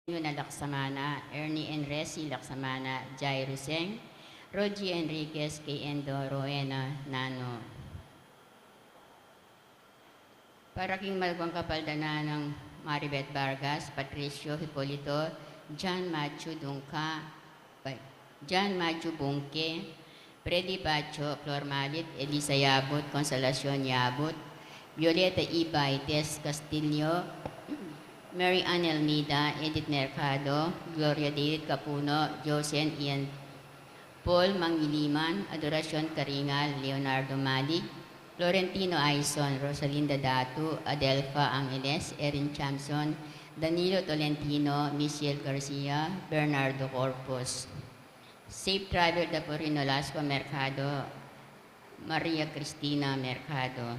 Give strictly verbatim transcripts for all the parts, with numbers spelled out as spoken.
Yuna Laksamana, Ernie and Resi Laksamana, Jairus Eng, Rogie Enriquez, Kay Endo, Rowena Nano. Para king malugwang kapaldanan nang Maribeth Vargas, Patricio Hipolito, John Matthew Dungca, John Matthew Bungke, Freddy Pacho, Flor Malit, Elisa Yabut, Consolacion Yabut, Violeta E. Baites Castillo, Mary Ann Almeida, Edith Mercado, Gloria David Capuno, Josen Ian, Paul Mangiliman, Adoracion Caringal, Leonardo Malig, Florentino Aison, Rosalinda Datu, Adelfa Angeles, Erin Chamson, Danilo Tolentino, Michelle Garcia, Bernardo Corpus. Safe travel Daporino Lasco Mercado, Maria Cristina Mercado.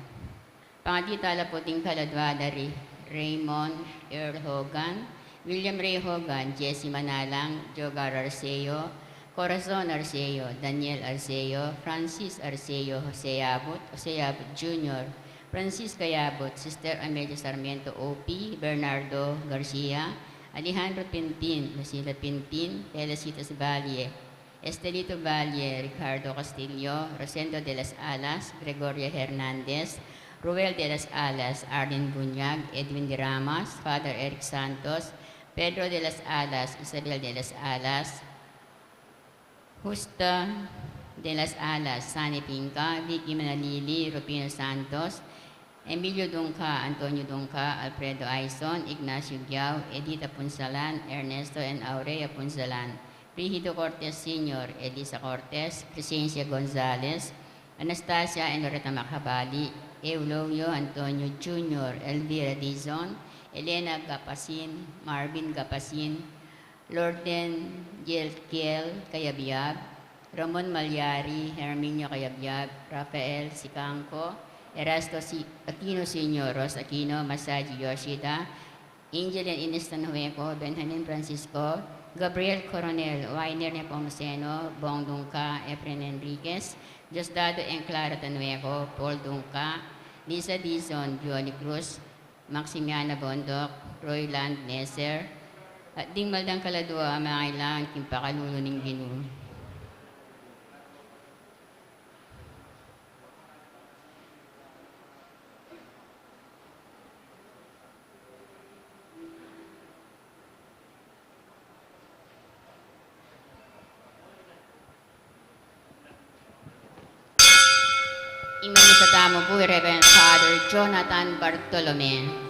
Pangadi tala pu ding kaladua da ri Raymond Earl Hogan, William Ray Hogan, Jesse Manalang, Jogar Arceo, Corazon Arceo, Daniel Arceo, Francis Arceo, Jose Abut, Jose Abut Junior, Francisca Yabut, Sister Amelia Sarmiento O P, Bernardo Garcia, Alejandro Pintin, Lucila Pintin, Felicitas Valle, Estelito Valle, Ricardo Castillo, Rosendo de las Alas, Gregoria Hernandez, Ruel de las Alas, Arlene Bunyag, Edwin de Ramas, Father Eric Santos, Pedro de las Alas, Isabel de las Alas, Justa de las Alas, Sani Pinca, Vicky Manalili, Rufino Santos, Emilio Dungca, Antonio Dungca, Alfredo Aison, Ignacio Giao, Edita Punsalan, Ernesto and Aurea Punsalan, Brigido Cortes Senior, Elisa Cortes, Crescencia Gonzalez, Anastasia and Loretta Macabali, Eulogio Antonio Junior, Elvira Dizon, Elena Gapasin, Marvin Gapasin, Lorden Yelkiel Cayabyab, Ramon Malyari, Herminio Cayabyab, Rafael Sicangco, Erasto Si-, Aquino Senior, Ros Aquino, Masaji Yoshida, Angel and Ines Tanhueco, Benjamin Francisco, Gabriel Coronel, Winer Nepomuceno, Bong Dungca, Efren Enriquez, Diosdado and Clara Tanhueco, Paul Dungca, Lisa Dizon, Violi Cruz, Maximiana Bondoc, Royland Neser, at ding maldang kaladua a mangailangan king pakalulu ning Ginu. Ing misa tamu pu i Reverend Father Jonathan Bartolome.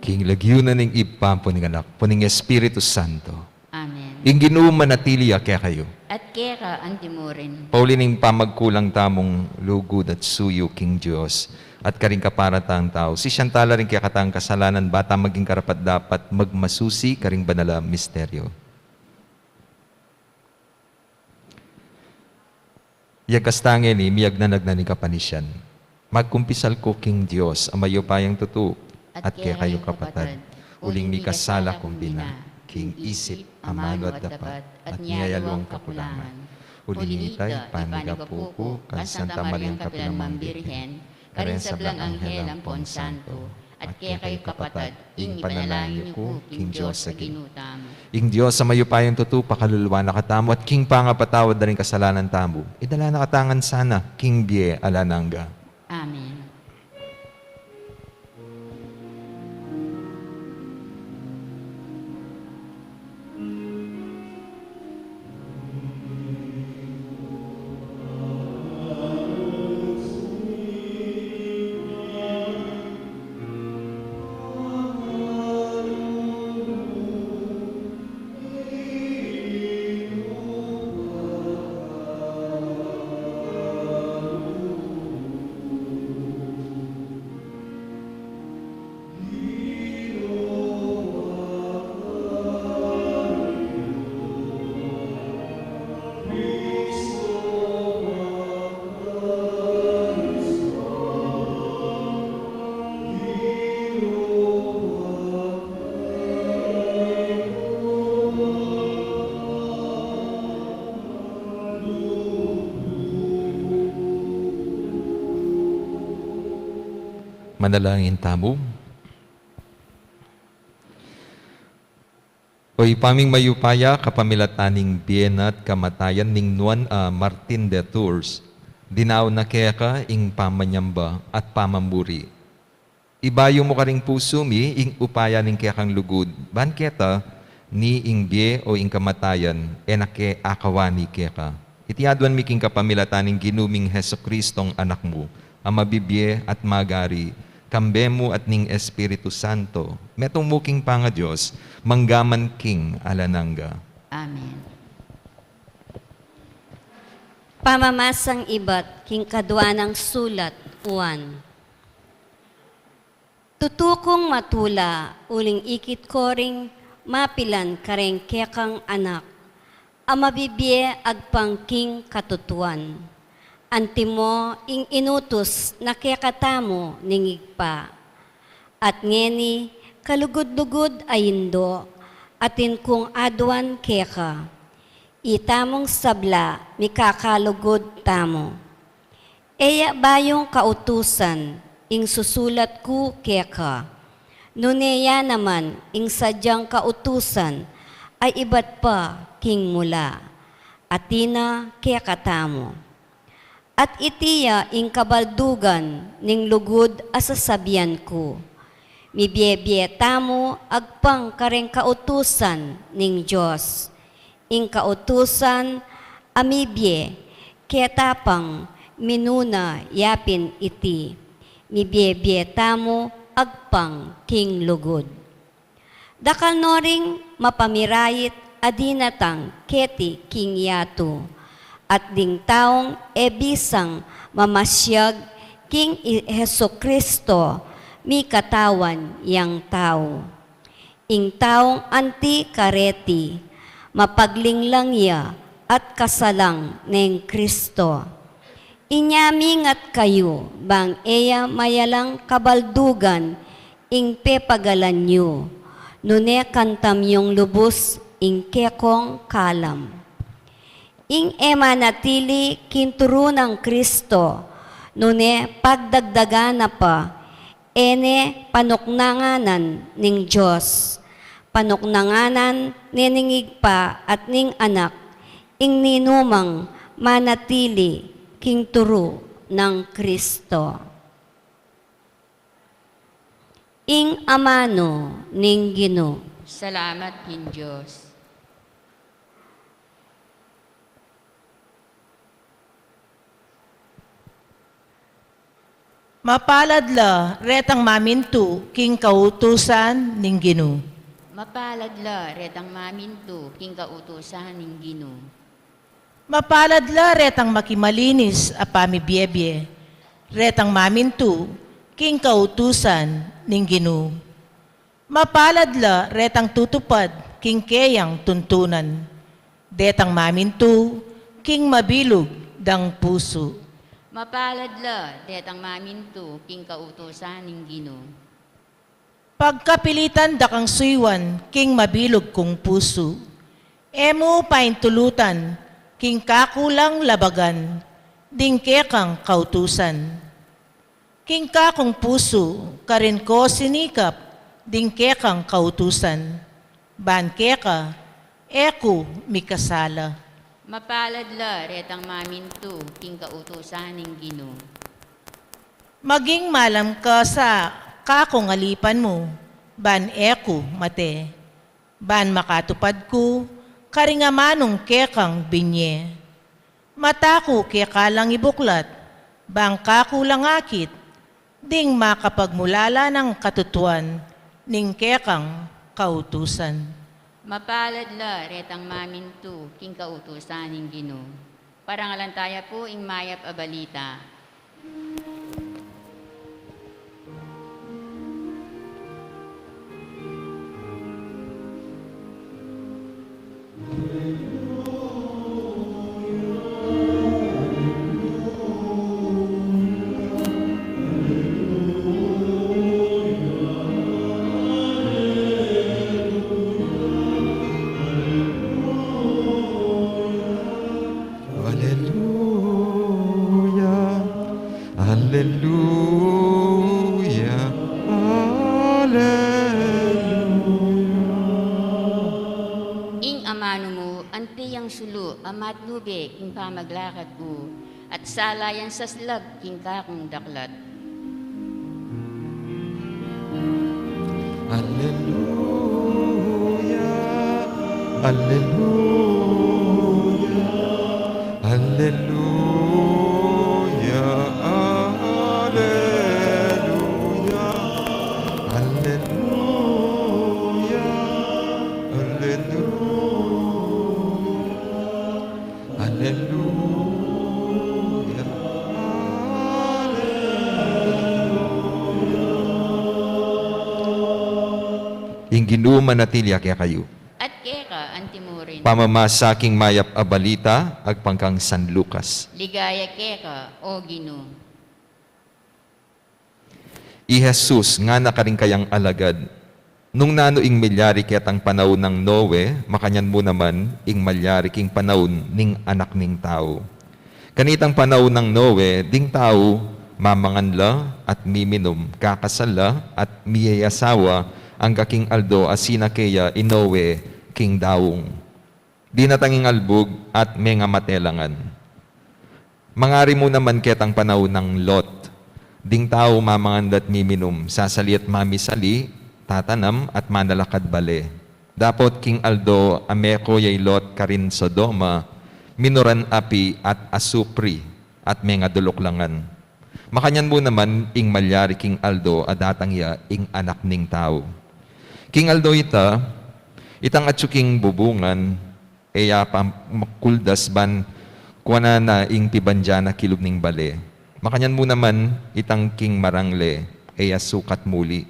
King lagyu na ning Ibpa, ampo ning Anak, ampo ning Espiritu Santo. Amen. Ing Ginu manatili ya kekayu. At keka anti mu rin. Pauli ning pamagkulang tamung lugud at suyu king Dios at karing kapara tang tau, sisian tala ring kekatang kasalanan, bata maging karapat-dapat magmasusi karing banal a misteryo. Yagas tang ngeni, miyagnanag na ning kapanisian. Magkumpisal ku king Dios a mayupayang tutu, at kekayu kapatad, uling mikasala kung bina, king isip, amanu at dapat, at nia yaluang kakulangan. Uli na nita, ipanigapu ku kang Santa Mariang kapilan man Birhen, karing sablang anghel ampon santo, At kekayu kapatad, ing panalangin yu ku king Dios a Ginu tamu. Ing Dios a mayupayang tutu, pakalulwan na katamu, at king pangapatawad da ring kasalanan tamu, idala na katamu ngan sana king bie alang angga. Amen. Manalangin tamu. O Ibpa ming mayupaya, kapamilatan ning bie na at kamatayan ning nuan a Martin de Tours, dinaun na keka ing pamanyamba at pamamuri. Ibayu mu karing pusu mi ing upaya ning kekang lugud, ban keta ni ing bie o ing kamatayan e na ke akawani keka. Iti aduan mi king kapamilatan ning Ginu ming Jesucristong Anak mu, a mabibie at magari, kambe mu at ning Espiritu Santo, metung mu king pangaDios, mangga man king alang angga. Amen. Pamamasang ibat king kadua nang sulat Juan. Tutu kung matula, uling ikit ko ring mapilan kareng kekang anak, a mabibie agpang king katutuan. Antimo ing inutus na kekatamu ning Ibpa. At ngeni, kalugud-lugud a Indu, atin kung aduan keka. Itamung sabla mikakalugud tamu. E ya bayung kautusan ing susulat ku keka, nune ya naman ing sadyang kautusan a ibat pa king mula, atin na kekatamu. At iti ya ing kabaldugan ning lugud a sasabian ku. Mibie-bie tamu agpang kareng kautusan ning Dios. Ing kautusan a mibie keta pang minuna yapin iti, mibie-bie tamu agpang king lugud. Dakal no ring mapamirait a dinatang keti king yatu, at ding taung e bisang mamasyag king i Jesucristo, mikatawan yang tau. Ing taung anti kareti, mapaglinglang ya at kasalang neng Cristo. Inya mingat kayu, bang e ya mayalang kabaldugan ing pepagalan yu, nune kantam yung lubus ing kekong kalam. Ing e manatili king turu nang Cristo, nune pagdagdagan na pa, e ne panuknanganan ning Dios, panuknanganan ne ning Ibpa at ning Anak, ing ninumang manatili king turu nang Cristo. Ing amanu ning Ginu. Salamat king Dios. Mapalad la retang mamintu king kautusan ning Ginu. Mapalad la retang mamintu king kautusan ning Ginu. Mapalad la retang makimalinis a pamibiebie, retang mamintu king kautusan ning Ginu. Mapalad la retang tutupad king keyang tuntunan, detang mamintu king mabilug dang pusu. Mapalad la detang mamintu king kautusan ning Ginu. Pagkapilitan da kang suyuan king mabilug kung pusu, e mu paintulutan king kakulang labagan ding kekang kautusan. King kakung pusu, karin ko sinikap ding kekang kautusan. Ban keka, e ku mikasala. Mapalad la retang mamintu king kautusan ning Ginu. Maging malam ka sa kakung alipan mu, ban e ku mate. Ban makatupad ku karing amanung kekang binye. Mata ku keka lang ibuklat, bang kaku lang akit, ding makapagmulala nang katutuan ning kekang kautusan. Mapalad la retang mamintu king kautusan ning Ginu. Parangalan taya pu ing mayap a balita. Aleluya, aleluya, aleluya. Ing amanu mu, anti yang sulu a matnube king pamaglakad ku, at sala yang saslag king kakung daklat. Aleluya, aleluya, aleluya, aleluya, aleluya, aleluya. Aleluya, aleluya. Ing Ginu manatili ya kekayu. At keka antimurin. Pamamasa king mayap a balita agpang kang San Lucas. Ligaya keka, O Ginu. I Jesus ngana karing kayang alagad, "Nung nanu ing milyari ketang panaun nang Noe, makanyan mu naman ing malyari king panaun ning Anak ning Tau. Kanitang panaun nang Noe, ding tau mamangan la at miminum, kakasal la at miyayasawa, angga king aldo a sinake ya i Noe king daung. Dinatang ing albug at mengamate la ngan. Mangari mu naman ketang panaun nang Lot. Ding tau mamangan la at miminum, sasali at mamisali, tatanam at manalakad bale. Dapot king aldo a meko ya i Lot karin Sodoma, minuran api at asupri at mengaduluk la ngan. Makanyan mu naman ing malyari king aldo a datang ya ing Anak ning Tau. King aldo ita, itang atsu king bubungan, e ya pa makuldas ban kuanan na ing pibandian a kilub ning bale. Makanyan mu naman itang king marangle, e ya sukat muli."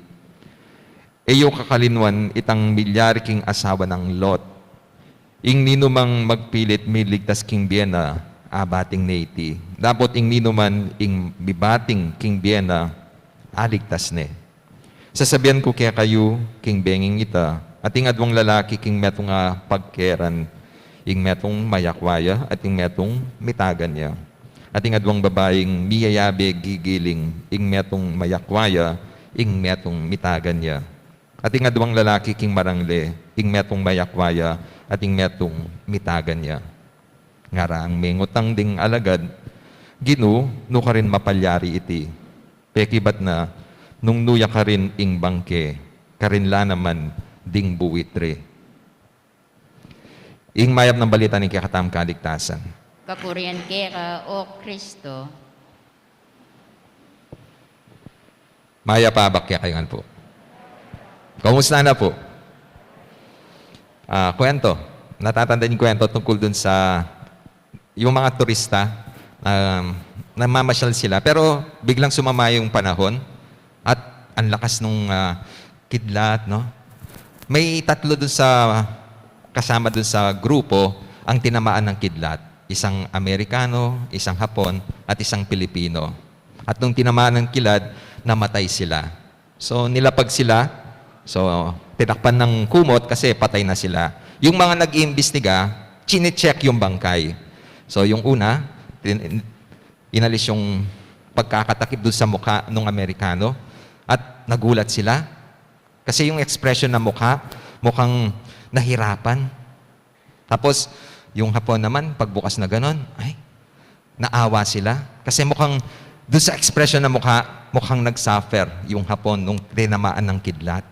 E yu kakalinwan itang milyari king asawa nang Lot. Ing ninumang magpilit miligtas king bie na, abating ne iti. Dapot ing ninuman ing mibating king bie na, aligtas ne. Sasabian ku kekayu, king benging ita, ating adwang lalaki king metung a pagkeran, ing metung mayakwa ya, at ing metung mitagan ya. Ating adwang babaing miyayabe gigiling, ing metung mayakwa ya, ing metung mitagan ya. Ating adwang lalaki king marangle, ing metung mayakwa ya, at ing metung mitagan ya. Ngara nang mengutang ding alagad, "Ginu, nu karin mapalyari iti? Pekibat na, nung nu ya karin ing bangke, karin la naman ding buitre." Ing mayap nang balita ning kekatamung kaligtasan. Kapurian keka, O Kristo. Mayap a abak kekayu ngan pu. Kumusta na pu? Ah, kwento. Natatandaan yung kwento tungkol dun sa, yung mga turista, um, namamasyal sila, pero biglang sumama yung panahon at ang lakas nung, ah, kidlat, no? May tatlo dun sa, kasama dun sa grupo ang tinamaan ng kidlat. Isang Amerikano, isang Hapon, at isang Pilipino. At nung tinamaan ng kilad, namatay sila. So, nilapag sila. So, tinakpan ng kumot kasi patay na sila. Yung mga nag-iimbestiga, chine-check yung bangkay. So, yung una, tin-, inalis yung pagkakatakip dun sa mukha nung Amerikano at nagulat sila. Kasi yung expression ng mukha, mukhang nahirapan. Tapos, yung Hapon naman, pagbukas na ganon, ay, naawa sila. Kasi mukhang, dun sa expression ng mukha, mukhang nag-suffer yung Hapon nung tinamaan ng kidlat.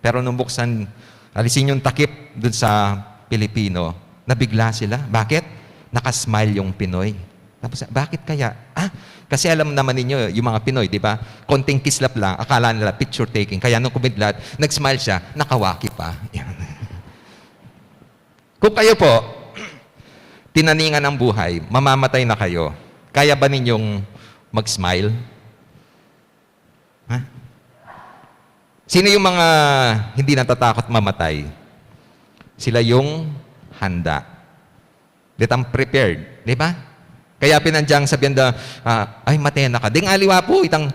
Pero nung buksan, alisin yung takip dun sa Pilipino, nabigla sila. Bakit? Nakasmile yung Pinoy. Tapos, bakit kaya? Ah, kasi alam naman ninyo, yung mga Pinoy, di ba? Konting kislap lang, akala nila picture taking. Kaya nung kumidlat, nag-smile siya, nakawaki pa. Yan. Kung kayo po, tinaningan ng buhay, mamamatay na kayo, kaya ba ninyong mag-smile? Ha? Sino yung mga hindi natatakot mamatay? Sila yung handa. Detang prepared, di ba? Kaya pin andyang sabian da, ah, "Ay, mate na ka." Ding aliwa po, itang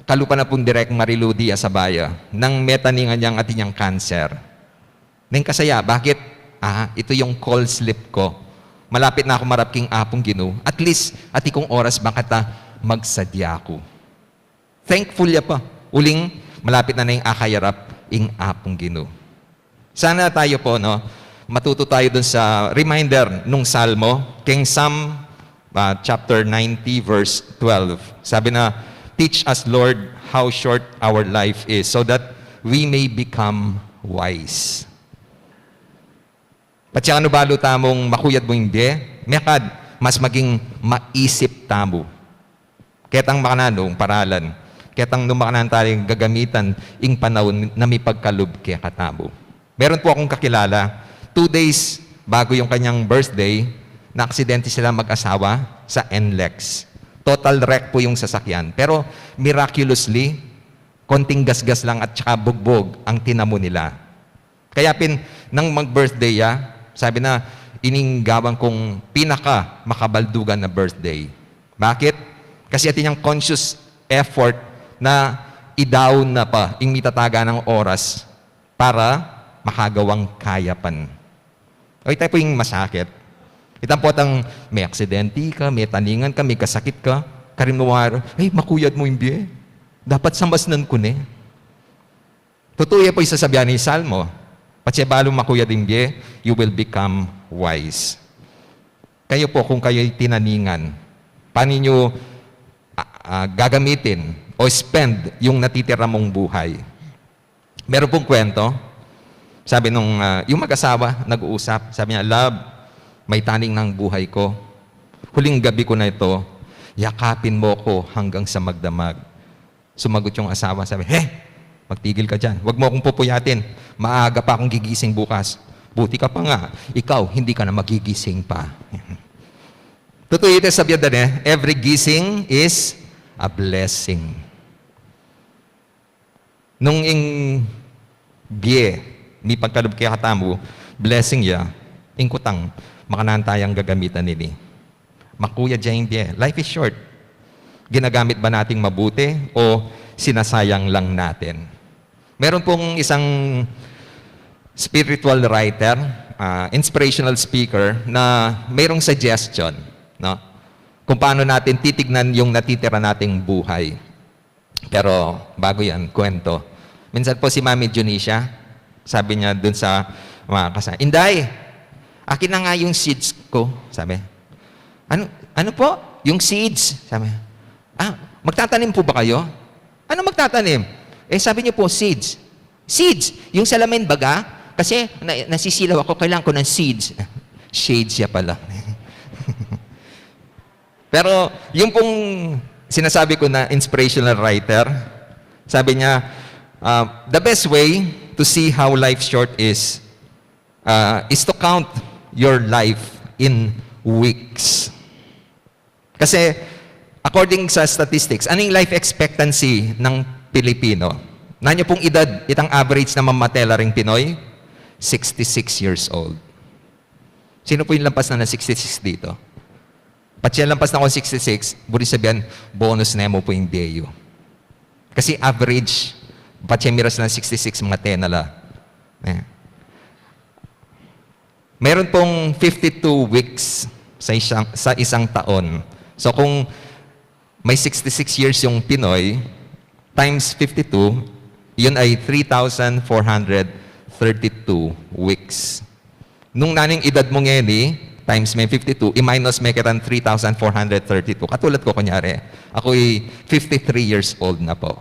kalupa na pung Direk Marilu Diaz Abaya, nang metaningan yang atin yang cancer. Neng kasaya, bakit? Ah, ito yung call slip ko. Malapit na ako marap king Apung Ginu. At least, ati kung oras bang kata magsadya ku. Thankful ya pa. Uling, malapit na na yung akayarap ing Apung Ginu. Sana tayo po, no, matuto tayo dun sa reminder nung Salmo, king Psalm, ah, chapter ninety, verse twelve. Sabi na, "Teach us, Lord, how short our life is, so that we may become wise." Patse kanu balu tamung makuyad mu ing bie, mekad mas maging maisip tamu. Ketang makananu ing paralan, ketang nu makananu tayang gagamitan ing panaun na mipagkalub kekatamu. Meron po akong kakilala, two days bago yung kanyang birthday, naaksidente sila mag-asawa sa N lex. Total wreck po yung sasakyan. Pero miraculously, konting gasgas lang at saka bugbog ang tinamu nila. Kaya pin, nang mag-birthday ya, sabi na, ining gawan kung pinaka makabaldugan na birthday. Bakit? Kasi atin yang conscious effort na i-down na pa ing mitataga nang oras para makagawang kayapan. O, ita po ing masakit. Itang potang may aksidente ka, may taningan ka, may kasakit ka, karin mu waro, "Ay, makuyad mu ing bie. Dapat samasnan ku ne." Tutu ya po ing sasabian ning Salmo. Patse balu makuyad ing bie, you will become wise. Kayo po, kung kayo'y tinaningan, paano nyo, ah, ah, gagamitin o spend yung natitira mong buhay? Meron pong kwento, sabi nung, ah, yung mag-asawa, nag-uusap, sabi niya, "Love, may taning ng buhay ko. Huling gabi ko na ito, yakapin mo ko hanggang sa magdamag." Sumagot yung asawa, sabi, "He! Magtigil ka dyan. Huwag mo akong pupuyatin. Maaga pa akong gigising bukas. Buti ka pa nga, ikaw, hindi ka na magigising pa." Totoo ito, sabi da, eh, "Every gising is a blessing." Nung ing bie mipagkalub kekatamu, blessing ya, ing kutang, makananu tayang gagamitan ini. Makuyad ya ing bie. Life is short. Ginagamit ba nating mabuti o sinasayang lang natin? Meron pong isang spiritual writer, ah, inspirational speaker na mayroong suggestion, no? Kung paano natin titignan yung natitira nating buhay. Pero bago yan, kwento. Minsan po si Mami Junisia, sabi niya dun sa mga kasa-, "Inday, akin na nga yung seeds ko," sabi. "Ano, ano po?" "Yung seeds," sabi. "Ah, magtatanim po ba kayo?" "Ano magtatanim?" "Eh, sabi niyo po, seeds." "Seeds? Yung salamin baga? Kasi na, nasisilaw ako, kailangan ko ng seeds." Shades ya pala. Pero yung pong sinasabi ko na inspirational writer, sabi niya, ah, "The best way to see how life short is, ah, is to count your life in weeks." Kasi, according sa statistics, ano yung life expectancy ng Pilipino? Nanyo pong edad, itang average na mamatela ring Pinoy? Sixty-six years old. Sino po yung lampas na ng sixty-six dito? Patse lampas na kong sixty-six, buri sabian, bonus na mo po yung bie yu. Kasi average, patse miras ng sixty-six, mate na la. Eh. Meron pong fifty-two weeks sa isang, sa isang taon. So kung May sixty-six years yung Pinoy, times fifty-two, yun ay three thousand four hundred thirty-two weeks. Nung nanung edad mu ngeni, times me fifty-two, i-minus me ketang three thousand four hundred thirty-two. Katulad ku, kunyari, ako'y fifty-three years old na po.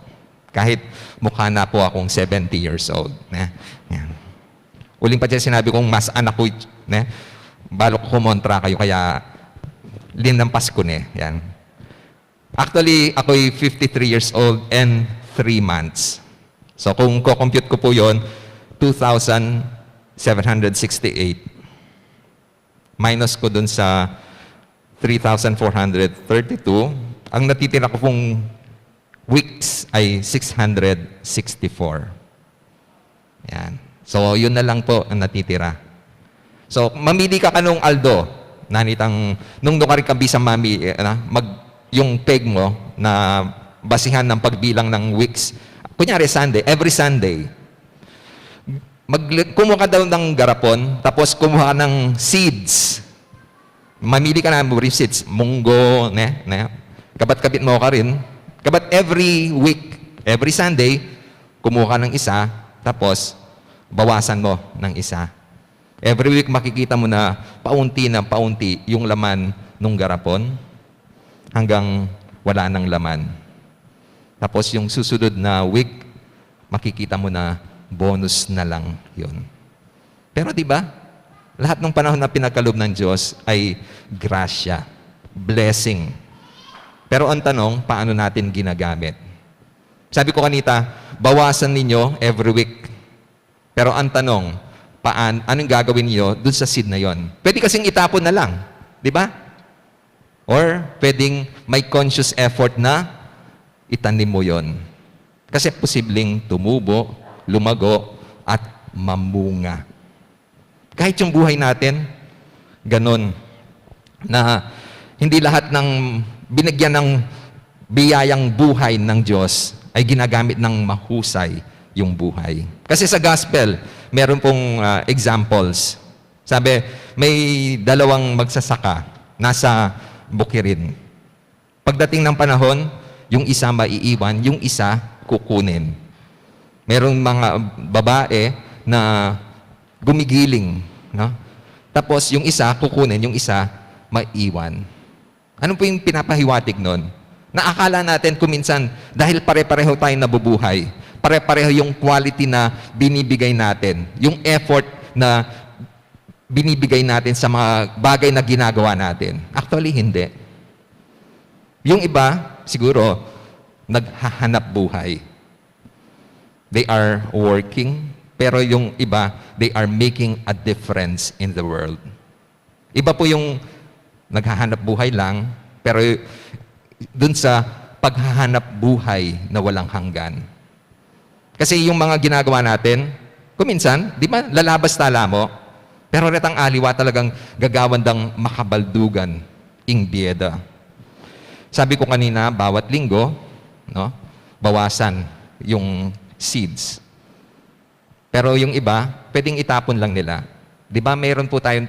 Kahit mukha na po akong seventy years old. Ne? Yan. Uling pa diyan sinabi kung mas anak ku, ne? Balu ku kumontra kayu, kaya linampas ku ne. Yan. Actually, ako'y fifty-three years old and three months. So, kung ko-compute ku po yun, two thousand seven hundred sixty-eight. Minus ko dun sa three thousand four hundred thirty-two, ang natitira ko pong weeks ay six hundred sixty-four. Yan. So, yun na lang po ang natitira. So, mamili ka kanung aldo. Nanitang, nung doon ka rin kabisang mami-, eh, na, mag, yung peg mo na basihan ng pagbilang ng weeks. Kunyari, Sunday, every Sunday, mag, kumuha ka daw ng garapon, tapos kumuha ka ng seeds. Mamili ka na, seeds, munggo, ne, ne. Kabat-kabit mo ka rin. Kabat every week, every Sunday, kumuha ka ng isa, tapos bawasan mo ng isa. Every week makikita mo na paunti na paunti yung laman nung garapon hanggang wala nang laman. Tapos yung susunod na week, makikita mo na bonus na lang yun. Pero di ba, lahat ng panahon na pinagkaloob ng Diyos ay grasya, blessing. Pero ang tanong, paano natin ginagamit? Sabi ko kanita, bawasan ninyo every week. Pero ang tanong, paan, anong gagawin niyo dun sa seed na yon? Pwede kasing itapon na lang, di ba? Or pwedeng may conscious effort na itanim mo yon. Kasi posibleng tumubo, lumago, at mamunga. Kahit yung buhay natin, ganun, na hindi lahat ng binigyan ng biyayang buhay ng Diyos ay ginagamit ng mahusay yung buhay. Kasi sa gospel, meron pong, ah, examples. Sabi, may dalawang magsasaka, nasa bukirin. Pagdating ng panahon, yung isa maiiwan, yung isa kukunin. Merong mga babae na gumigiling, no? Tapos yung isa kukunin, yung isa maiwan. Ano po yung pinapahiwatig nun? Na akala natin kung minsan, dahil pare-pareho tayong nabubuhay, pare-pareho yung quality na binibigay natin, yung effort na binibigay natin sa mga bagay na ginagawa natin. Actually, hindi. Yung iba, siguro, naghahanap buhay. They are working, pero yung iba, they are making a difference in the world. Iba po yung naghahanap buhay lang, pero dun sa paghahanap buhay na walang hanggan. Kasi yung mga ginagawa natin, kuminsan, di ba, lalabas tala mo, pero retang aliwa talagang gagawan dang makabaldugan ing biyeda. Sabi ko kanina, bawat linggo, no, bawasan yung seeds. Pero yung iba, pwedeng itapon lang nila. Di ba, mayroon po tayong,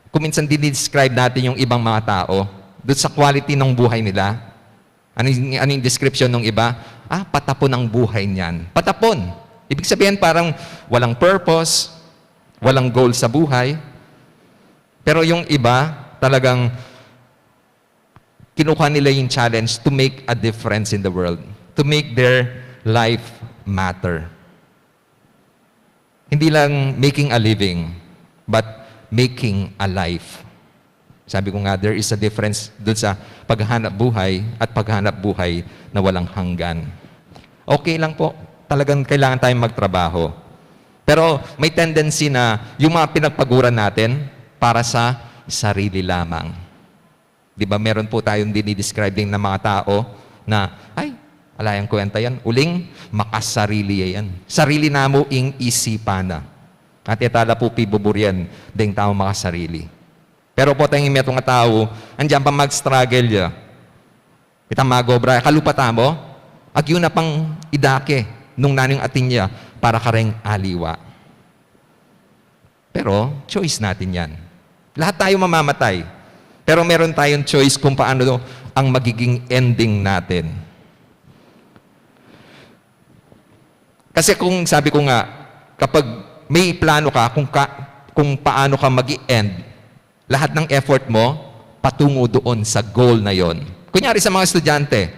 kuminsan dinidescribe natin yung ibang mga tao doon sa quality ng buhay nila. Ano yung, ano yung description ng iba? Ah, patapon ang buhay niyan. Patapon. Ibig sabihin, parang walang purpose, walang goal sa buhay. Pero yung iba, talagang kinukuha nila yung challenge to make a difference in the world, to make their life matter. Hindi lang making a living, but making a life. Sabi ko nga, there is a difference dun sa paghahanap buhay at paghahanap buhay na walang hanggan. Okay lang po, talagang kailangan tayong magtrabaho. Pero may tendency na yung mga pinagpaguran natin para sa sarili lamang. Di ba, meron po tayong dinidescribe din ng mga tao na, "Ay, ala yang kwenta yan. Uling makasarili yan. Sarili na mu ing isipan na." At itala po pibuburian ding tao makasarili. Pero po tayong metung a tao, andiyan pa mag-struggle ya. Itang mag-obra, kalupa ta mo, agyu na pang idake nung nanung atin ya para kareng aliwa. Pero choice natin yan. Lahat tayo mamamatay. Pero meron tayong choice kung paano ang magiging ending natin. Kasi kung sabi ko nga, kapag may plano ka kung, ka, kung paano ka mag end, lahat ng effort mo patungo doon sa goal na yon. Kunyari sa mga estudyante,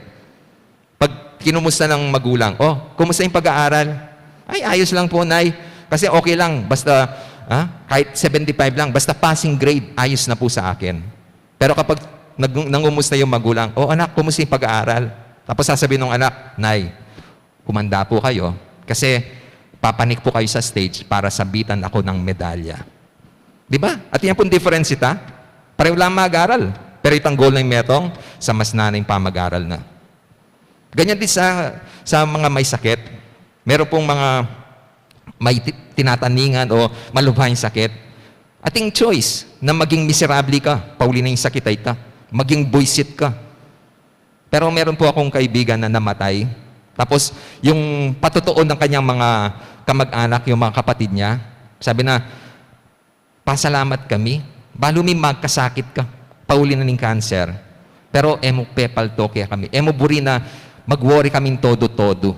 pag kinumusta ng magulang, "Oh, kumusta yung pag-aaral?" "Ay, ayos lang po, Nay. Kasi okay lang, basta ah, kahit seventy-five lang, basta passing grade, ayos na po sa akin." Pero kapag nag- nangumusta yung magulang, "Oh, anak, kumusta yung pag-aaral?" Tapos sasabihin ng anak, "Nay, humanda po kayo kasi papanik po kayo sa stage para sabitan ako ng medalya." Di ba? At yan pong difference ita. Pareho lang mag-aral. Pero itang goal na yung metong, sa mas nanay pamag-aral na. Ganyan din sa, sa mga may sakit. Meron pong mga may ti- tinataningan o malubhang sakit. Ating choice na maging miserable ka, pauli na yung sakit ay ta. Maging buisit ka. Pero meron po akong kaibigan na namatay. Tapos, yung patutuon ng kanyang mga kamag-anak, yung mga kapatid niya, sabi na, "Pasalamat kami. Balu mi magkasakit ka. Pauli na ning cancer. Pero e mu pepalto kaya kami. E mu buri na mag-worry kaming todo-todo."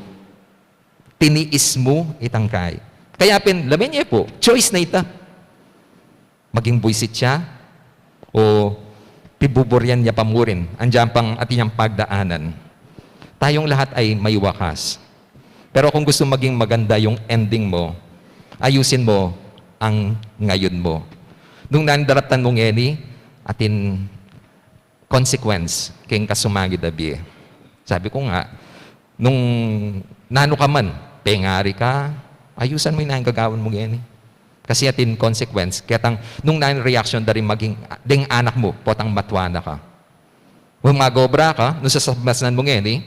Tiniis mu itang kay. Kaya pin, labi niya po, choice na ita. Maging buisit siya, o pibuburyan niya pa mu rin. Andiyan pang atin niyang pagdaanan. Tayong lahat ay may wakas. Pero kung gusto maging maganda yung ending mo, ayusin mo ang ngayon mo. Nung nandaraptan mo ngeni, atin consequence keng kasumagid a bie. Sabi ko nga, nung nanu ka man, pengari ka, ayusan mo yung nanu gagawan mo ngeni. Kasi atin consequence, ketang nung nanu reaction da ring maging, deng anak mo, potang matwa na ka. Kung mag-obra ka, nung sasabmasnan mo ngeni,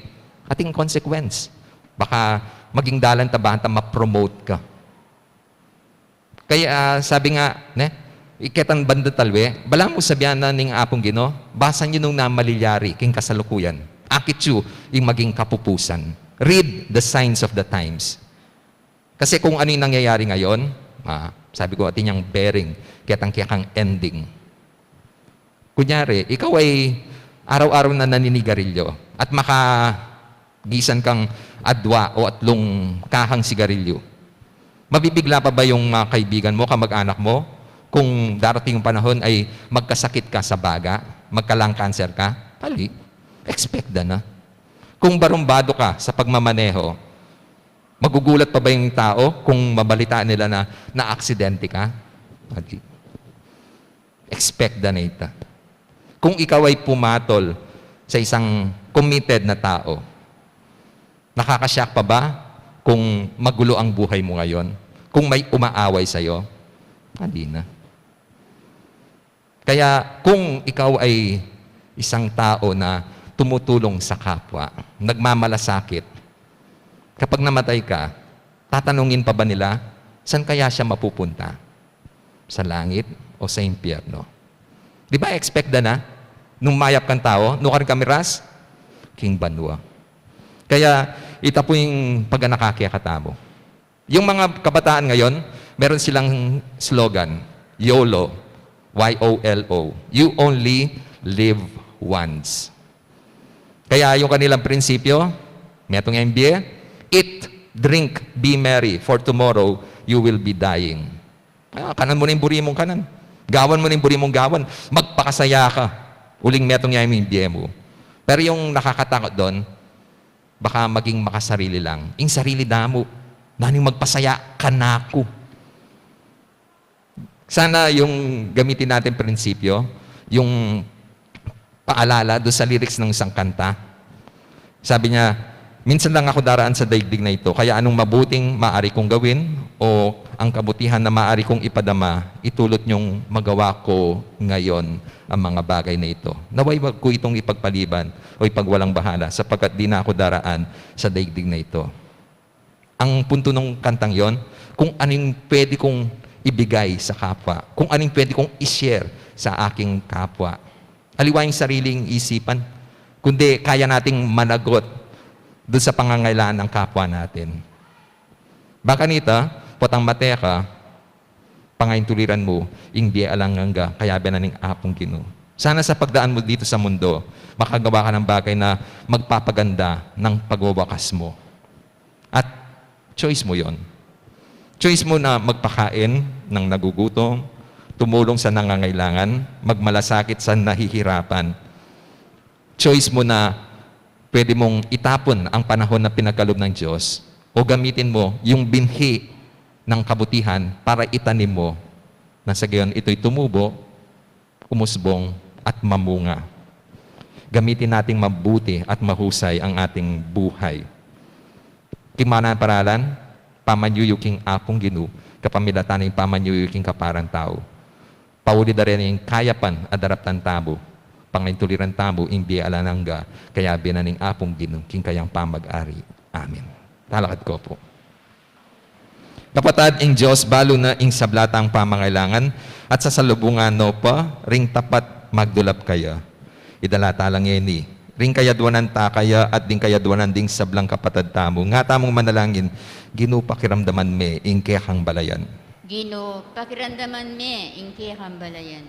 atin consequence. Baka maging dalan ta ba ta ma-promote ka. Kaya, ah, sabi nga, ne, iketang banda talwe, balamu sabian na ning Apung Ginu, basa yu nung nanu malilyari king kasalukuyan. Akit yu ing maging kapupusan. Read the signs of the times. Kasi kung ano yung nangyayari ngayon, ah, sabi ko, atin yang bearing, ketang kekang ending. Kunyari, ikaw ay araw-araw na naninigarilyo at makagisan kang adwa o atlung kahang sigarilyo. Mabibigla pa ba yung mga kaibigan mo, kamag-anak mo, kung darating yung panahon ay magkasakit ka sa baga, magka-lung cancer ka? Ali, expect da na. Kung barumbado ka sa pagmamaneho, magugulat pa ba yung tao kung mabalitaan nila na naaksidente ka? Ali. Expect da na ita. Kung ikaw ay pumatol sa isang committed na tao, nakaka-shock pa ba kung magulo ang buhay mo ngayon? Kung may umaaway sa'yo? Hindi na. Kaya kung ikaw ay isang tao na tumutulong sa kapwa, nagmamalasakit, kapag namatay ka, tatanungin pa ba nila, "Saan kaya siya mapupunta? Sa langit o sa impyerno?" Di ba expect da na? Nung mayap kang tao, nu ka rin kamiras? King banua. Kaya ita pu ing paganaka kekatamu. Yung mga kabataan ngayon, meron silang slogan, yolo, Y O L O. You only live once. Kaya yung kanilang prinsipyo, metung yang bie, "Eat, drink, be merry, for tomorrow you will be dying." Ah, kanan mu na yung buri mung kanan. Gawan mu na yung buri mung gawan. Magpakasaya ka. Uling metung yang bie mu. Pero yung nakakatakot doon, baka maging makasarili lang. Ing sarili da mu, nanu ing magpasaya kanaku? Sana yung gamitin natin prinsipyo, yung paalala doon sa lyrics ng isang kanta. Sabi niya, "Minsan lang ako daraan sa daigdig na ito, kaya anong mabuting maaari kong gawin o ang kabutihan na maaari kong ipadama, itulot niyong magawa ko ngayon ang mga bagay na ito. Naway wag ko itong ipagpaliban o ipagwalang bahala sapagkat di na ako daraan sa daigdig na ito." Ang punto ng kantang yon, kung ano yung pwede kong ibigay sa kapwa, kung ano yung pwede kong i-share sa aking kapwa. Aliwa yung sariling isipan, kundi kaya nating managot doon sa pangangailangan ng kapwa natin. Baka nita, potang mate ka, pangaintuliran mu ing bie alang angga, kayabe na ning Apung Ginu. Sana sa pagdaan mo dito sa mundo, makagawa ka ng bagay na magpapaganda ng pagwawakas mo. At choice mo yon. Choice mo na magpakain ng nagugutom, tumulong sa nangangailangan, magmalasakit sa nahihirapan. Choice mo na pwede mong itapon ang panahon na pinagkaloob ng Diyos o gamitin mo yung binhi ng kabutihan para itanim mo na sa gayon ito'y tumubo, umusbong, at mamunga. Gamitin nating mabuti at mahusay ang ating buhay. King manang paralan, pamanyuyu king Apung Ginu, kapamilatan ning pamanyuyu king kaparang tau. Pauli da reni ing kayapan a daraptan tamu, pangaintuliran tamu ing bie alang angga, kayabe na ning Apung Ginu king kayang pamag-ari. Amen. Talakad ko po. Kapatad, ing Dios balu na ing sabla tang pamangailangan, at sasalubungan no pa ring tapat magdulap kaya. Idala tala ngeni ring kayadwanan ta kaya at ding kayadwanan ding sablang kapatad tamu. Nga tamung manalangin, Ginu, pakiramdaman me ing kekang balayan. Ginu, pakiramdaman me ing kekang balayan.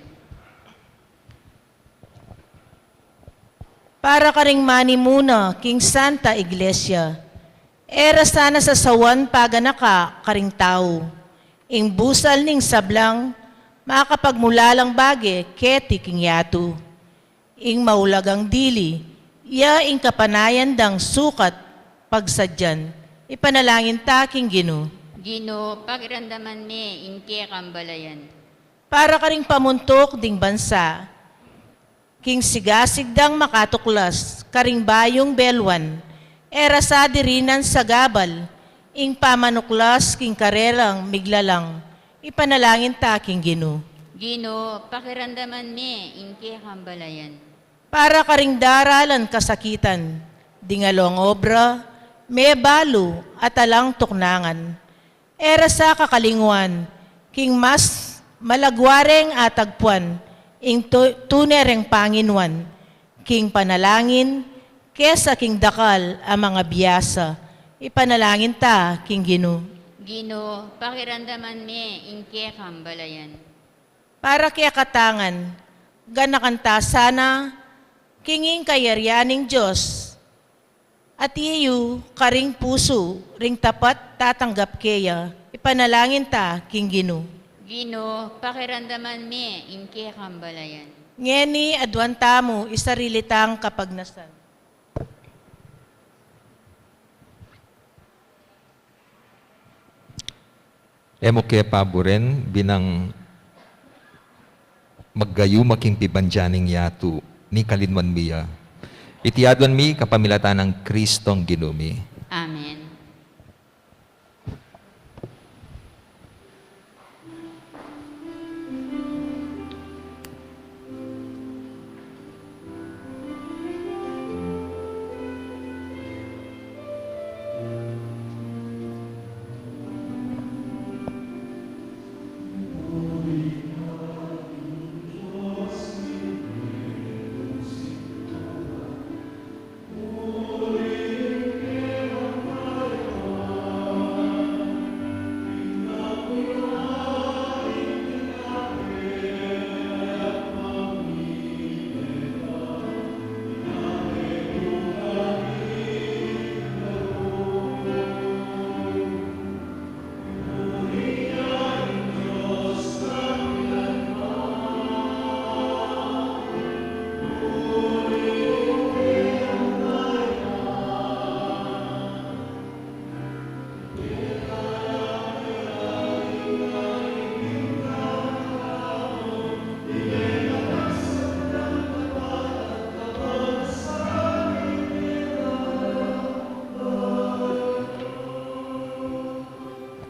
Para karing manimuna king Santa Iglesia, e ra sana sasawan paganaka karing tau ing busal ning sablang makapagmulalang bage keti king yatu. Ing maulagang dili, ya ing kapanayan dang sukat pagsadyan, ipanalangin ta king Ginu. Ginu, pakiramdaman me ing kekang balayan. Para karing pamuntuk ding bansa, king sigasig dang makatuklas karing bayung beluan, e ra sa dirinan sagabal ing pamanuklas king karelang miglalang, ipanalangin ta king Ginu. Ginu, pakiramdaman me ing kekang balayan. Para karing daralan kasakitan, ding along obra, mebalu at alang tuknangan, e ra sa kakalingwan, king mas malagwa reng atagpuan ing tu-, tune reng panginuan, king panalangin, kesa king dakal a mangabiasa, ipanalangin ta king Ginu. Ginu, pakiramdaman me ing kekang balayan. Para kekatang ganakan ta sana king ing kayarian ning Dios, at iyu karing pusu ring tapat tatanggap keya, ipanalangin ta king Ginu. Ginu, pakiramdaman me ing kekang balayan. Ngeni aduan tamu ing sarili tang kapagnasan. E mu ke paburen binang maggayuma king pibandian ning yatu, ni kalinwan mi ya. Iti aduan mi kapamilatan nang Kristong Ginu mi. Amen.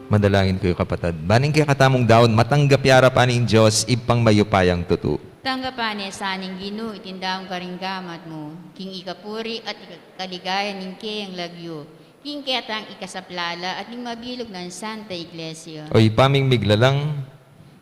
Manalangin kayu, kapatad. Ban ing kekatamung daun matanggap ya arapan ning Dios, Ibpang mayupayang tutu. Tanggapan ne sa ning Ginu iting daun karing gamat mu, king ikapuri at ika-, kaligayan ning keyang lagyu, king ketang ikasaplala at ning mabilug nang Santa Iglesia. O Ibpa ming miglalang,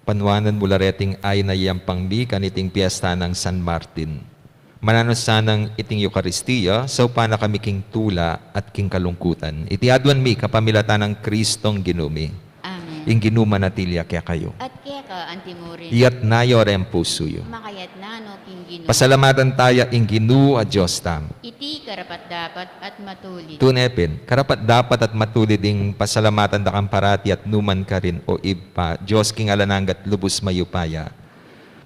panuanan mu la reting ain a yampang mi kaniting piesta nang San Martin. Mananu sanang iting Eukaristia, saupan na kami king tula at king kalungkutan. Iti aduan mi kapamilatan nang Kristong Ginu mi. Amen. Ing Ginu manatili ya kekayu. At keka antimurin. Iyatas yu reng pusu yu. Makayatas no king Ginu. Pasalamatan taya ing Ginu a Dios tamu. Iti karapat-dapat at matulid. Tune pin, karapat-dapat at matulid ing pasalamatan da kang parati at nukarin man, o Ibpa, Dios king alang angga at lubus mayupaya.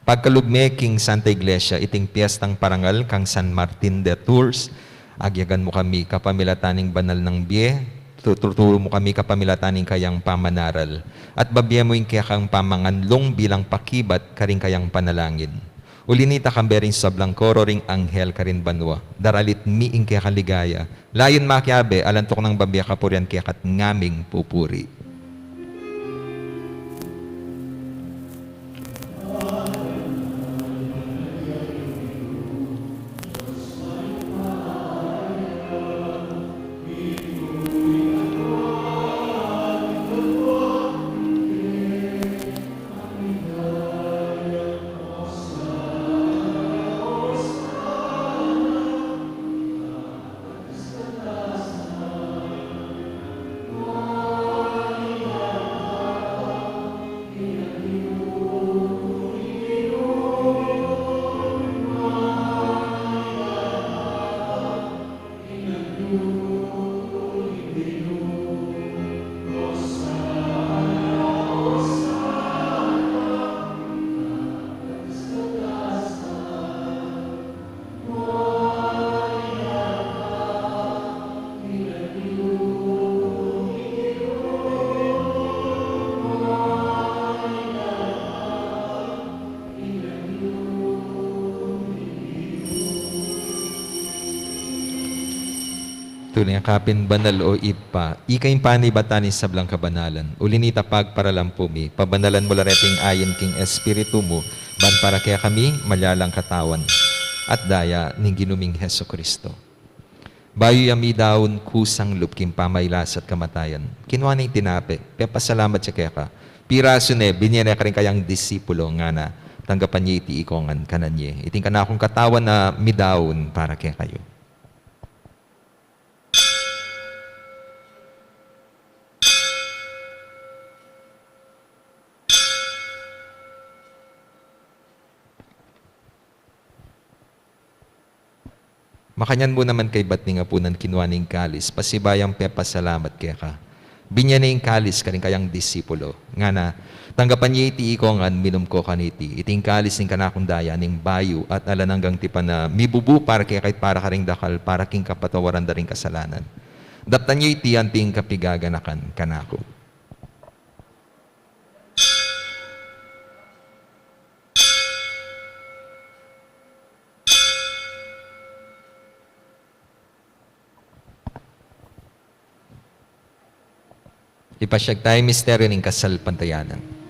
Pagkalub me king Santa Iglesia iting piestang parangal kang San Martin de Tours, agyagan mu kami kapamilatan ning banal nang bie, tu-, tuturu mu kami kapamilatan ning kayang pamanaral, at babie mu ing kekang pamanganlung bilang pakibat karing kayang panalangin. Uli nita, kambe ring sablang koro ring anghel karin banua, daralit mi ing kekang ligaya, layun makiabe, alang tuknang babie kapurian keka at ngaming pupuri. Tune ka pin banal, o Ibpa, ika ing panibatan ning sablang kabanalan. Uli nita, pagparalan pu mi, pabanalan mu la reting ayin king Espiritu mu, ban para kekami, malyalang katawan at daya ning Ginu ming Jesucristo. Bayu ya midaun kusang lub king pamailas at kamatayan, kinua ne ing tinape, pepasalamat ya keka, pirasu ne, binie ne karing kayang disipulo, ngana, tanggapan ye iti ikong ngan, kanan ye. Iti ing kanakung katawan a midaun para kekayu. Makanyan mu naman kaybat ning apunan, kinua ne ing kalis, pasibayung pepasalamat keka, binie ne ing kalis karing kayang disipulo, ngana, tanggapan ye iti ikong ngan, minum ko kaniti, iti ing kalis ning kanakung daya ning bayu at alang anggang tipan a mibubu para keka at para karing dakal, para king kapatawaran da ring kasalanan. Daptan ye iti anting kapigaganakan kanaku. Ipasiag taya ing misteryu ning kasalpantayanan.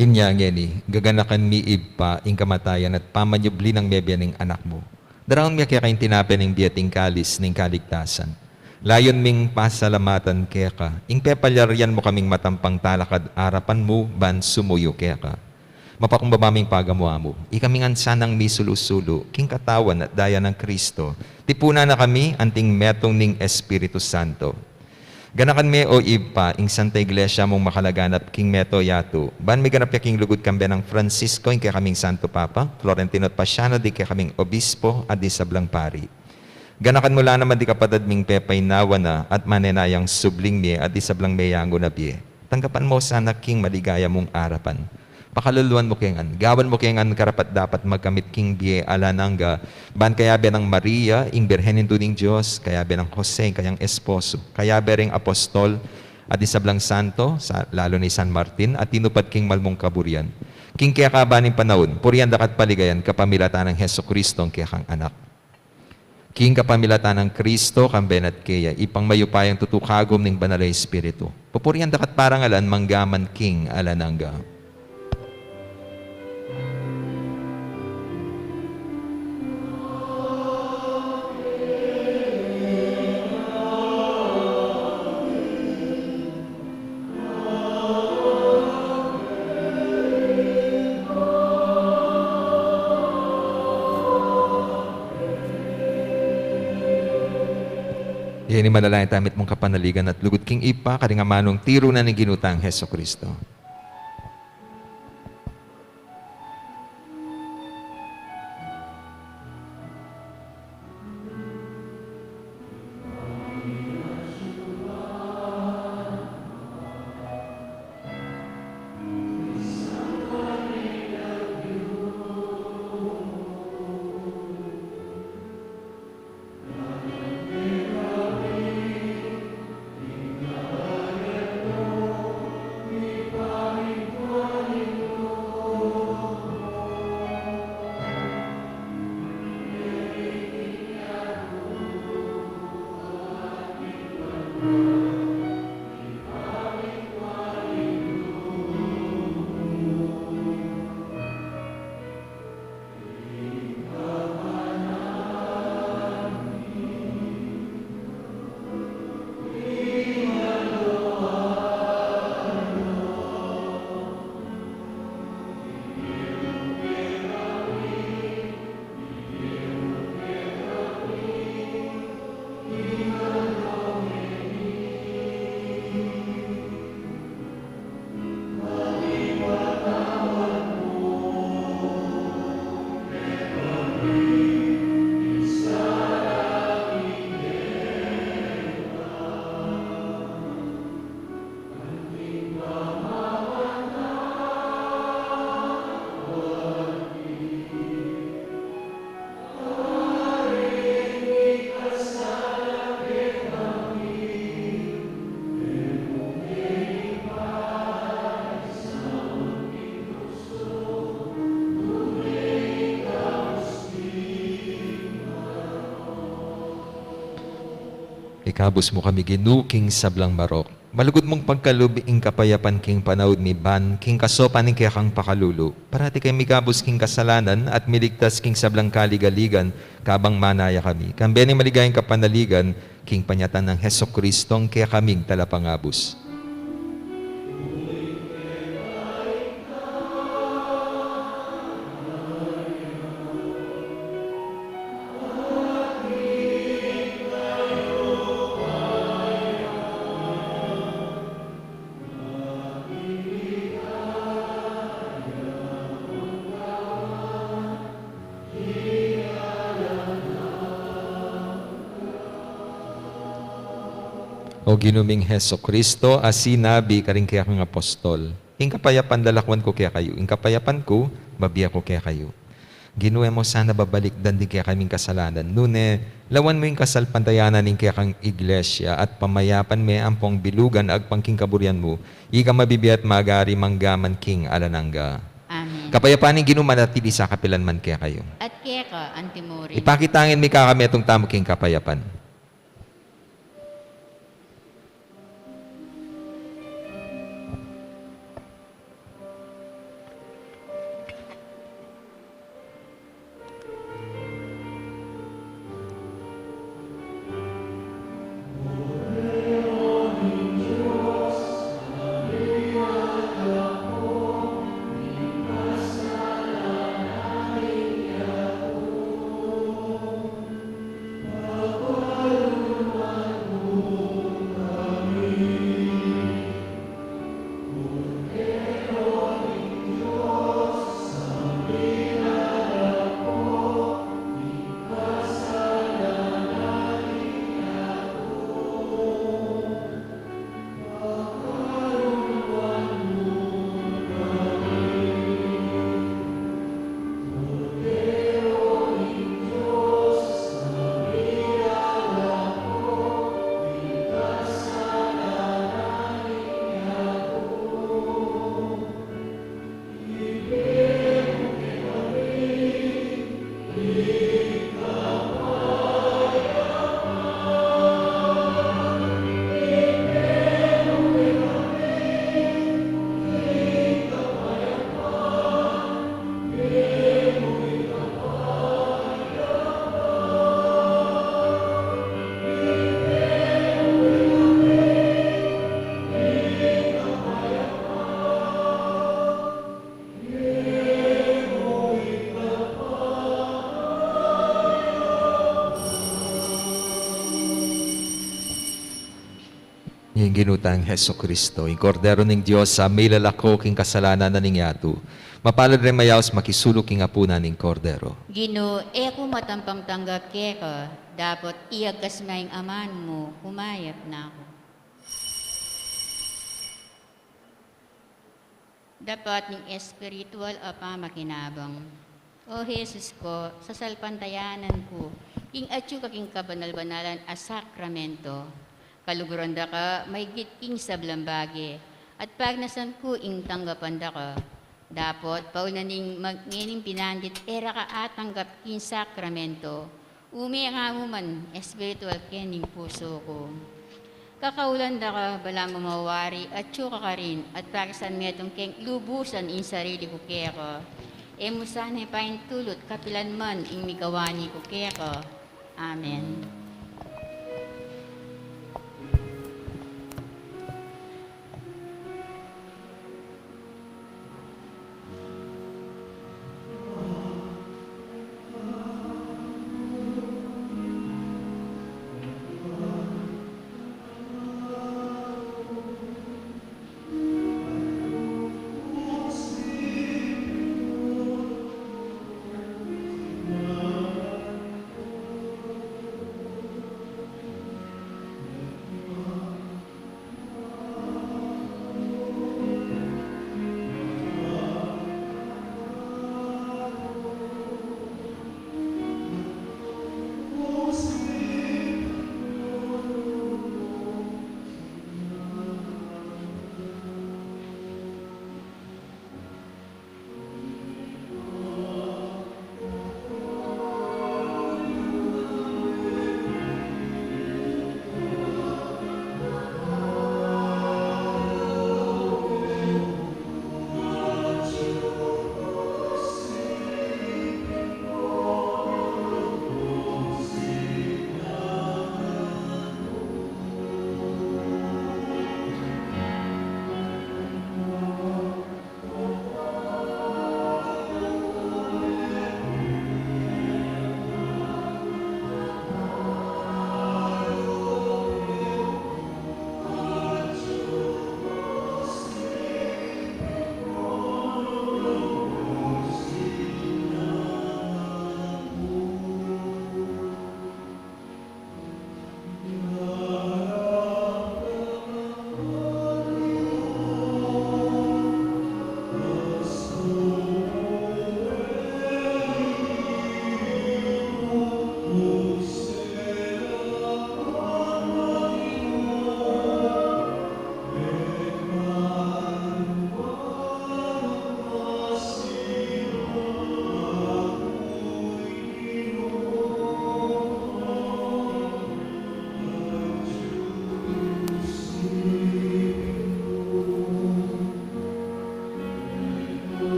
Inya ngeni, gaganakan mi, Ibpa, ing kamatayan at pamanyubli nang mebie ning Anak mu. Daraun mi keka ing tinape ning bie at ing kalis ning kaligtasan. Layun ming pasalamatan keka ing pepalyarian mu kaming matampang talakad arapan mu ban sumuyu keka. Mapakumbaba ming pagamu-amu, ikaming ngan sanang misulu-sulu king katawan at daya nang Kristo, tipunan na kami anting metung ning Espiritu Santo. Ganakan me, o Ibpa, ing Santa Iglesia mung makalaganap king mabilug a yatu, ban miganap ya king lugud kambe nang Francisco, ing kekaming Santo Papa, Florentino at Paciano, ding kekaming obispo at ding sablang pari. Ganakan mu la naman ding kapatad ming pepainawa na at manenayang subling mie at isablang meyangu na bie. Tanggapan mu sana king maligaya mung arapan. Pakaluluan mu ke ngan, gawan mu ke ngan karapat-dapat magkamit king bie alang angga, ban kayabe nang Maria, ing Birhen Indu ning Dios, kayabe nang Jose, ing kayang esposo, kayabe ring apostol, at isablang santo, sa, lalu na i San Martin, a tinupad king mal mung kaburian. King kekaban ning panaun, purian da ka at paligayan kapamilatan nang Jesucristo, ing kekang Anak. King kapamilatan nang Kristo, kambe na at keya, Ibpang mayupayang tutu, kagum ning Banal a Espiritu, pupurian da ka at parangalan mangga man king alang angga. Ngeni manalangin tamu mitmung kapanaligan at lugud king Ibpa, karing amanung tiru na ning Ginu tang Jesucristo. Ikabus mu kami, Ginu, king sablang marok. Malugud mung pagkalub ing kapayapan king panaun mi, ban king kasopan ning kekang pakalulu, parati kaming mikabus king kasalanan at miligtas king sablang kaligaligan, kabang manaya kami, kambe ning maligayang kapanaligan, king panyatang nang Jesucristong kekaming Talapangabus. O Ginu ming Jesucristo, a sinabi karing kekang apostol, "Ing kapayapan lalakwan ku kekayu, ing kapayapan ku babie ku kekayu." Ginu, e mu sana babalikdan ding kekaming kasalanan, nune lawan mu ing kasalpantayanan ning kekang Iglesia at pamayapan me ampong bilugan agpang king kaburian mu, ika mabibie at magari mangga man king alang angga. Amen. Kapayapan ning Ginu manatili sa kapilan man kekayu. At keka antimurin. Ipakit tamu ngan mikakametung tamu king kapayapan. Ing Ginu tang Jesucristo, ing Kordero ning Dios, a milalako king kasalanan na ning yatu. Mapalad ring mayaus makisuluk king apunan ning Kordero. Ginu, e ku matampang tanggap keka, dapot iyagkas me ing aman mu, kumayap na ku. Dapat ning espiritual a pamakinabang. O Jesus ko, sasalpantayanan ku ing atyu ka king kabanal-banalan a sakramento. Kaluguran da ka maigit king sablang bage, at pagnasan ku ing tanggapan da ka. Dapot, pauli na ning mag-, ngening binandit e ra ka atanggap king sakramento, ume ka mu man espiritual kening pusu ku. Kakaulan da ka, balamu mawari, atyu ka karin, at pakisan metung keng lubusan ing sarili ku keka. E mu sana paintulut kapilan man ing migawani ku keka. Amen.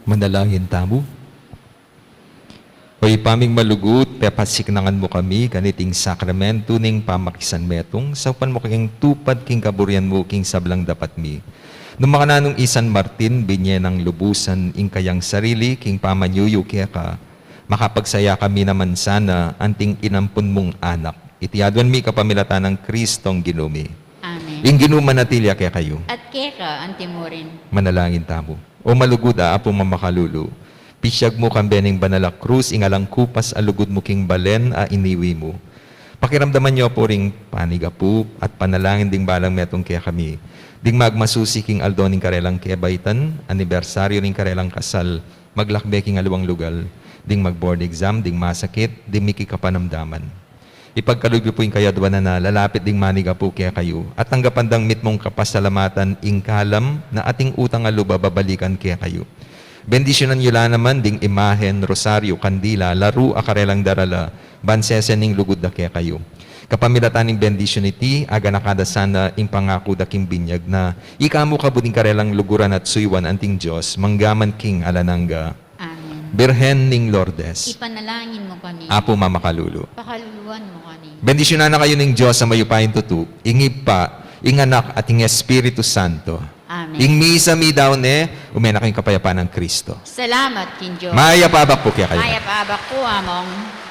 Manalangin tamu. O Ibpa ming malugud, pepasiknangan mu kami kaniting sakramentu ning pamakisanmetung, saupan mu kaming tupad king kaburian mu king sablang dapat mi. Nung makananu i San Martin, binye nang lubusan ing kayang sarili king pamanyuyu keka, makapagsaya kami naman sana anting inampun mung anak. Iti aduan mi kapamilatan nang Kristong Ginu mi. Amen. Ing Ginu manatili ya kekayu. At keka antimurin. Manalangin tamu. O malugud a Apu mamakalulu, pisyag mu kambe ning banal a krus ing alang kupas a lugud mu king balen a iniwi mu. Pakiramdaman yu pu ring panigapu at panalangin ding balang metung kekami, ding magmasusi king aldo ning karelang kebaitan, anibersaryu ning karelang kasal, maglakbe king aliwang lugal. ding mag-board exam, ding masakit, ding miki kapanamdaman. Ipagkalub yu pu ing kayadwanan a lalapit ding manigapu kekayu, at tanggapan dang mitmung kapasalamatan ing kalam na ating utang a lub a babalikan kekayu. Bendisyunan yu la naman ding imahen, rosaryu, kandila, laru a karelang darala, ban sesen ning lugud da kekayu. Kapamilatan ning bendisyun iti, aganaka da sana ing pangaku da king binyag na ika mu kabud ing karelang luguran at suyuan anting Dios, mangga man king alang angga. Amen. Birhen ning Lourdes, ipanalangin mu kami. Apu mamakalulu, pakaluluan mu kami. Bendisyunan na kayu ning Dios a mayupayang tutu, ing Ibpa, ing Anak, at ing Espiritu Santo. Amen. Ing misa meyari ne, ume na kayung kapayapan nang Kristo. Salamat king Dios. Mayap a abak pu kekayu. Mayap a abak pu, Among.